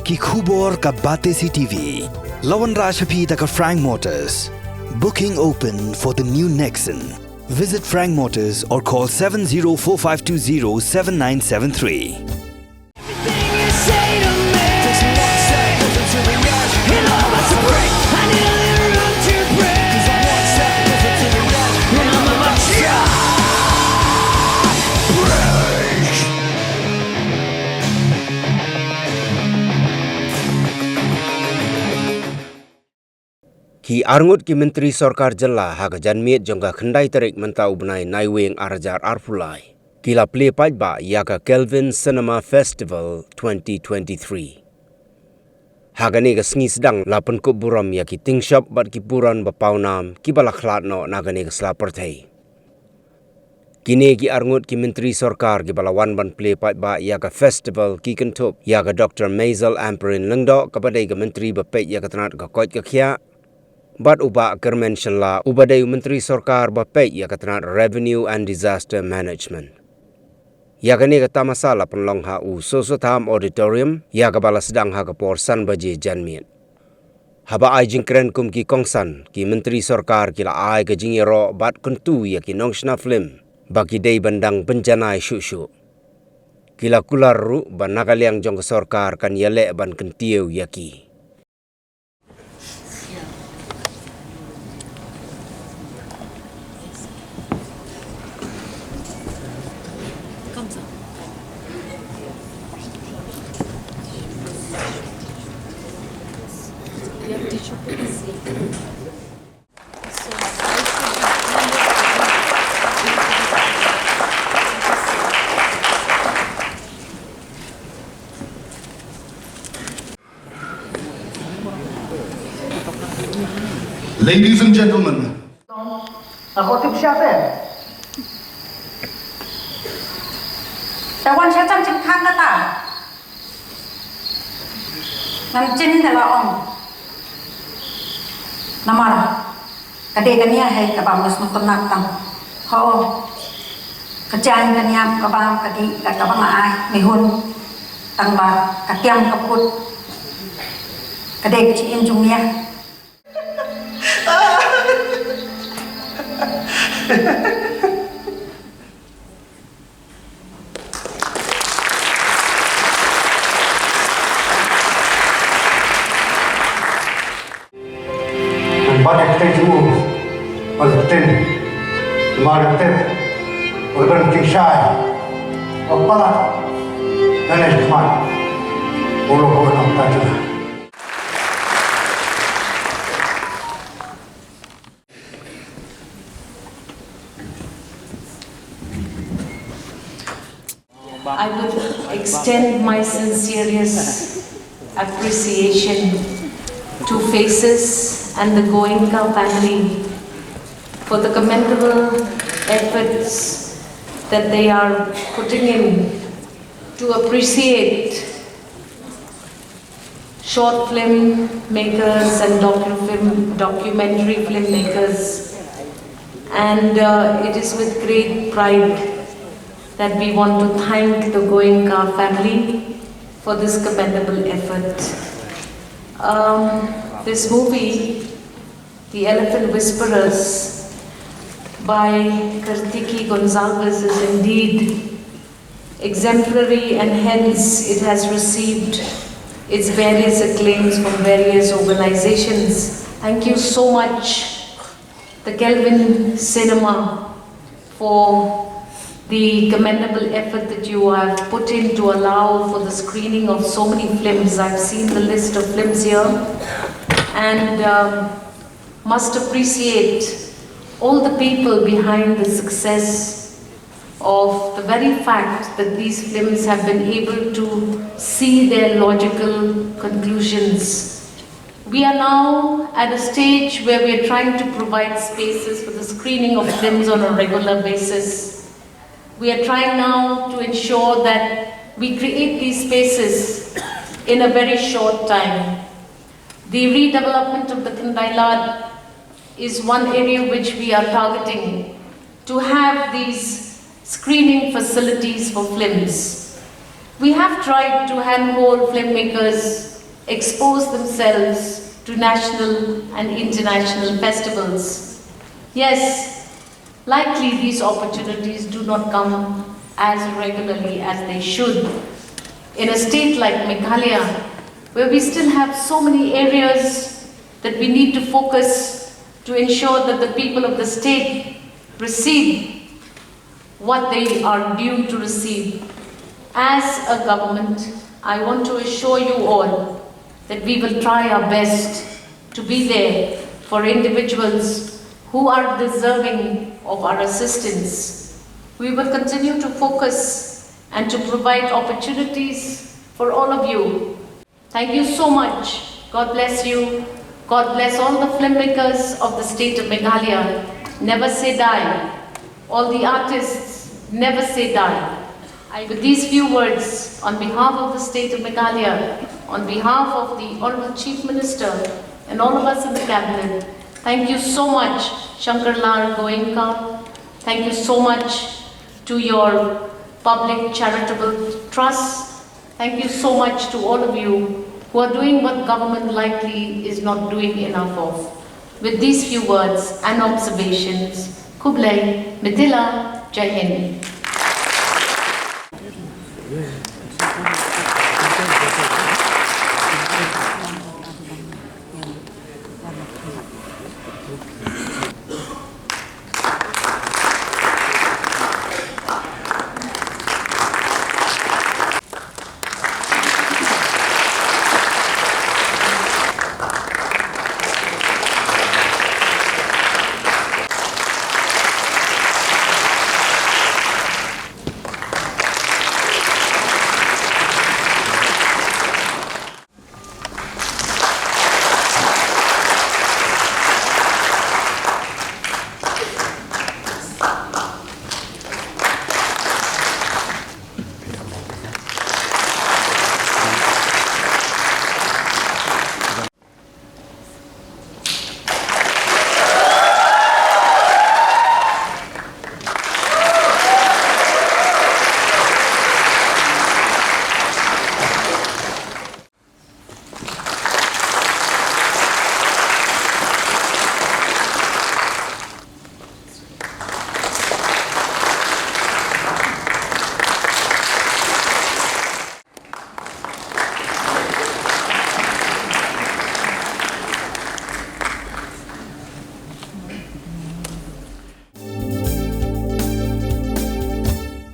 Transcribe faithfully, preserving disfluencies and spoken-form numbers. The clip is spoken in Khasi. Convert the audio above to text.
Ki khubor ka Batesi T V. La wanrah sha phi da ka Frank Motors. Booking open for the new Nexon. Visit Frank Motors or call seven zero four five two zero seven nine seven three. Ki arngut ki Myntri Sorkar Jylla ha ka janmiet jong ka khyndai tarik mynta u bnai Naiwieng ar hajar arphew lai ki la plie paidbah ïa ka Kelvin Cinema Festival twenty twenty-three. Ha kane ka sngi sdang la pynkup burom ïa ki tyngshop bad ki puran ba pawnam ki ba la khlad noh na kane ka sla pyrthei. Kine ki arngut ki Myntri Sorkar ki ba la wan ban plie paidbah ïa ka festival ki kynthup ïa ka Doctor Maisel Ampareen Lyngdoh, ka ba dei ka Myntri ba peit ïa ka tnat ka koit ka khiah, bad u Bah Kyrmen Shylla, u ba dei u Myntri Sorkar ba peit ïa ka tnat Revenue and Disaster Management. Ïa kane ka tamasa la pynlong ha U Soso Tham Auditorium, ïa ka ba la sdang ha ka por san baje janmiet. Haba ai jingkren kum ki kongsan, ki Myntri Sorkar ki la ai ka jingïaroh bad kyntu ïa ki nongshna film ba ki dei ban dang pynjanai shuh shuh. Ki la kular ruh ba na ka liang jong ka sorkar kan ïaleh ban kyntiew ïa ki. Ladies and gentlemen. Nga kwah tip sha te. Te wan sha jan jingkhang kata. Ngan jin te la ong. Namar. Ka dei ka nia hei kaba must must tang. Ho. Ka jaiñ ka niam kaba ka dei ka kaba nga ai mihun. Tang ba ka tiam ka put. Ka dei ka chi in jung nia. Ngan bat ïa ka kyrteng jong u, ba la ktien, namar nga tip ba ka don ka jingshai, ba palat, ngan ïa khmat, u la buh na ka jingshai. I would extend my sincerest appreciation to Faces and the Goenka family for the commendable efforts that they are putting in to appreciate short film makers and docu-, film, documentary filmmakers. And uh, it is with great pride that we want to thank the Goenka family for this commendable effort. Um, this movie, The Elephant Whisperers, by Kartiki Gonzalez, is indeed exemplary, and hence it has received its various acclaims from various organizations. Thank you so much, the Kelvin Cinema, for the commendable effort that you have put in to allow for the screening of so many films. I've seen the list of films here, and um, must appreciate all the people behind the success of the very fact that these films have been able to see their logical conclusions. We are now at a stage where we are trying to provide spaces for the screening of films on a regular basis. We are trying now to ensure that we create these spaces in a very short time. The redevelopment of the Khyndai Lad is one area which we are targeting to have these screening facilities for films. We have tried to handhold filmmakers expose themselves to national and international festivals. Yes, likely these opportunities do not come as regularly as they should. In a state like Meghalaya, where we still have so many areas that we need to focus to ensure that the people of the state receive what they are due to receive. As a government, I want to assure you all that we will try our best to be there for individuals who are deserving of our assistance. We will continue to focus and to provide opportunities for all of you. Thank you so much. God bless you. God bless all the filmmakers of the state of Meghalaya. Never say die. All the artists, never say die. I, with these few words, on behalf of the state of Meghalaya, on behalf of the Honorable Chief Minister and all of us in the cabinet, thank you so much, Shankar Lal Goenka. Thank you so much to your public charitable trust. Thank you so much to all of you who are doing what government likely is not doing enough of. With these few words and observations, Khublei, Mithila, Jai Hind.